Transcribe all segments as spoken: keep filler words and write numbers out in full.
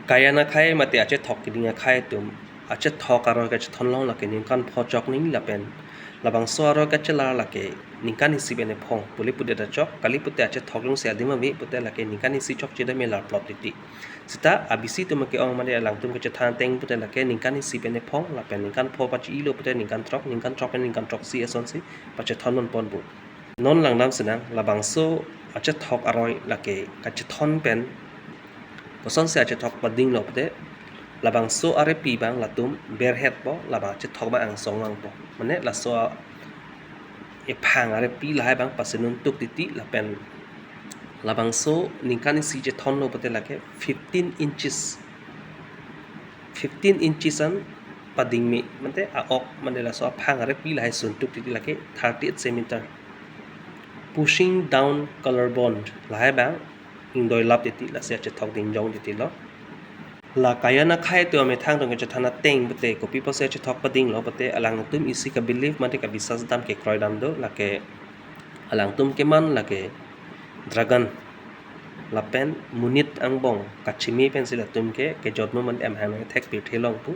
Kayan akhei mate achethok keding akhei atum achethok aroi kachethon long lake ningkan pho chok ni lapen labangso aroi kachelar lake ningkan isi pen ephong pule pudet achok, kali pute achethok jongsi adim ave pute lake ningkan isi chok chedam me larplot titi. Seta abisi atum ke-ong mate alangtum kachethan ateng pute lake ningkan isi pen ephong lapen ningkan pho pachi-ilo pute ningkan throk, ningkan throk pen ningkan throksi asonsi pachethon ponpon pu. Non langdam sinang, labangso achethok aroi lake kachethon pen kosonsi achethok padinglo pute labangso arepi abang latum berhetpo, labang achethok abang angsong vangpo. Mane laso a-, ephang arepi lahai abang pasinun tuk titi lapen labangso ningkan isi chethonlo pute lake fifteen inches, fifteen inches an pading me, mate a-ok mate laso aphang arepi lahai sun tuk titi lake thirty-eight centimeter. Pushing down collarbone lahai abang ingdoilap titi, lasi achethok dingjong titi lo. La Kayan akhei atum amethang atum kachethan ateng pute kopi pusi achethok padinglo pute alangtum isi kabelieve mate kabisas dam kekroi dam do, lake alangtum keman lake dragon lapen monit angbong kachimi pensi latum ke kejonmo mate amahang thek pirthe long pu.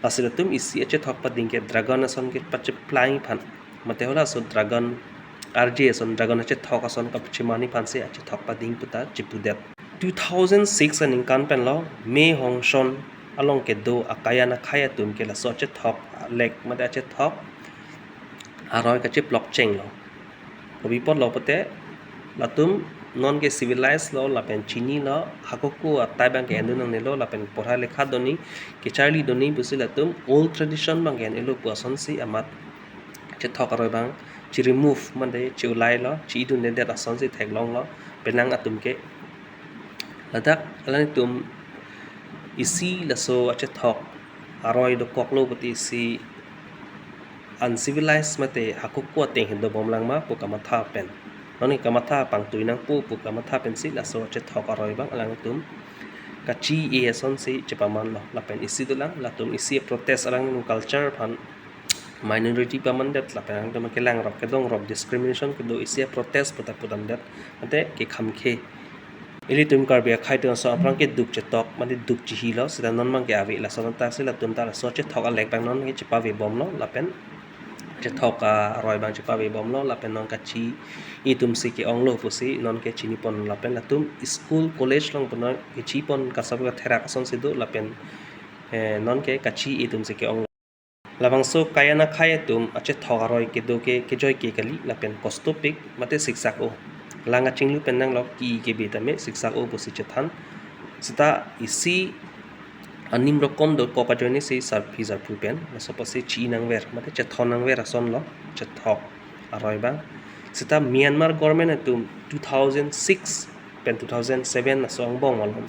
Lasi latum isi achethok pading ke dragon ason kepacheplang aphan mate halaso dragon arje ason, dragon achethok ason kapachimani aphansi achethok pading puta chipudet. Two thousand six aningkan penlo Mae Hong Son along kedo a-Kayan akhei atum ke laso achethok alek mate achethok aroi kacheplok chenglo. Kopi apotlo pute latum non ke civilized lo lapen chinilo, hakoko atai abang ke endun nangnelo lapen porha lekha doni, kecharli doni pusi latum old tradition abang ke en-elo pu asonsi amat chethok aroi abang chi-remove mate chi-ulailo, chi-idundedet asonsi theklonglo penang atum ke. Ladak alanglitum isi laso achethok aroi dokoklo pute isi uncivilized mate hakoko ateng hin dobom lang ma pu kamatha pen. Non ke kamatha pangtui nangpo pu kamatha pensi laso achethok aroi abang alangtum kachi-e asonsi chepamanlo lapen isi dolang, latum isi protest alangtum culture aphan minority pamandet lapen alangtum kelangrok kedongrok discrimination kedo isi protest puta pudamdet mate kekhamkhe. Ilitum Karbi akhei atum aso aphrang ke duk chetok mate duk chihilo, seta non abang ke ave, lason ta si latum ta laso chethok alek abang non ke chepavebomlo lapen chethok aroi abang chepavebomlo lapen non kachi-e atumsi ke-onglo pusi non ke chinipon lapen latum school college along pu non kechipon kasap katherak asonsi do lapen, eh, non ke kachi-e atumsi ke-onglo. Labangso Kayan akhei atum achethok aroi kedo ke kejoi ke kali lapen kostopik mate siksak-o. Lang achinglu pen nanglok ki kebe tame siksak-o pusi chethan. Seta isi anim rokom dokok ajoine si sarpi sarpu pen laso apotsi chi-e nangver mate chethon nangver asonlo chethok aroi abang. Seta Myanmar government atum two thousand six pen two thousand seven aso angbong along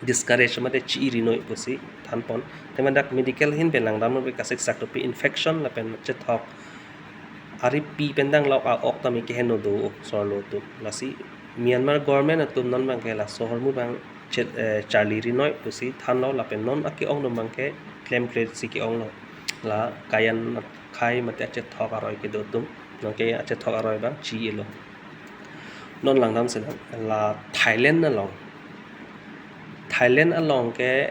discourage mate chi-e rinoi pusi thanpon. Tema dak medical ahin pen langdamlo pu kasiksak topi infection lapen chethok arepi pen danglok a-ok tame keheno do sorlo atum. Lasi Myanmar government atum non abang ke laso ahormu abang chet, eh, charli rinoi pusi thanlo lapen non ake-ong atum abang ke klemkle si ke-onglo. La Kayan akhei mate achethok aroi kedo atum non ke achethok aroi abang chi-elo. Non langdam sinang, la Thailand along, Thailand along ke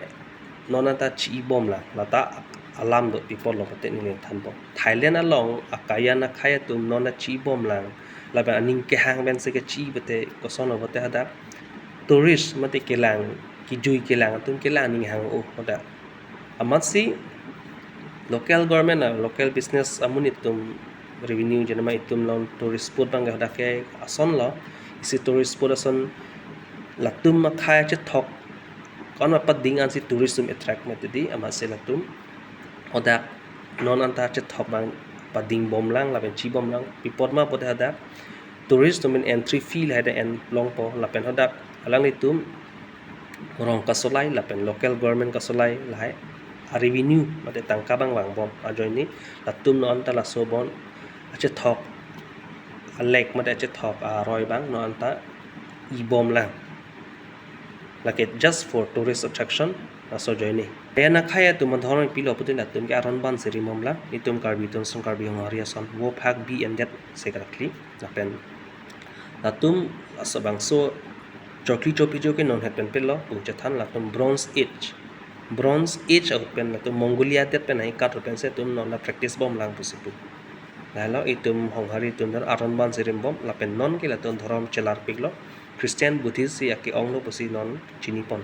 non anta chi-e bomlang, lata alam do pi apotlo pute neli thanpo. Thailand along a-Kayan akhei atum non ta chi-e bomlang lapen aning kehang pensi kechi-e pute kosonlo pute hadak tourist mate kelang, kejui kelang atum kelang aning hang-o hadak. Amatsi local government a local business amonit atum revenue jenama itum along tourist spot abang ke hadak ke asonlo, isi tourist spot ason latum akhei achethok kon apading ansi tourist atum attract mati di, amatsi latum hadak non anta achethok abang pading bomlang lapen chi-e bomlang, pi apot ma pute hadak tourist atum entry fee lahai ta en longpo lapen hadak alanglitum rong kasolai lapen local government kasolai lahai a-revenue mate tangka abang vangbom ajoine latum non anta laso bon achethok alek mate achethok aroi abang non anta e bomlang. Lake just for tourist attraction laso ajoine. Kayan akhei atum adhorom pilo pute latum ke aron bansi rim bomlang, itum Karbi atum ason Karbi Anglong ari ason vophak bi endet sekrakli lapen latum laso bangso chokli chopi jo ke non het pen pilo pu chethan latum Bronze Age. Bronze Age ahut pen latum Mongolia det pen haikat ahut pensi itum non la practice bomlang pusi pu. Lahelo itum honghari atum dan aron bansi rimbom lapen non ke latum dhorom chelarpiklo. Christian Buddhist si ake-onglo pusi non chinipon.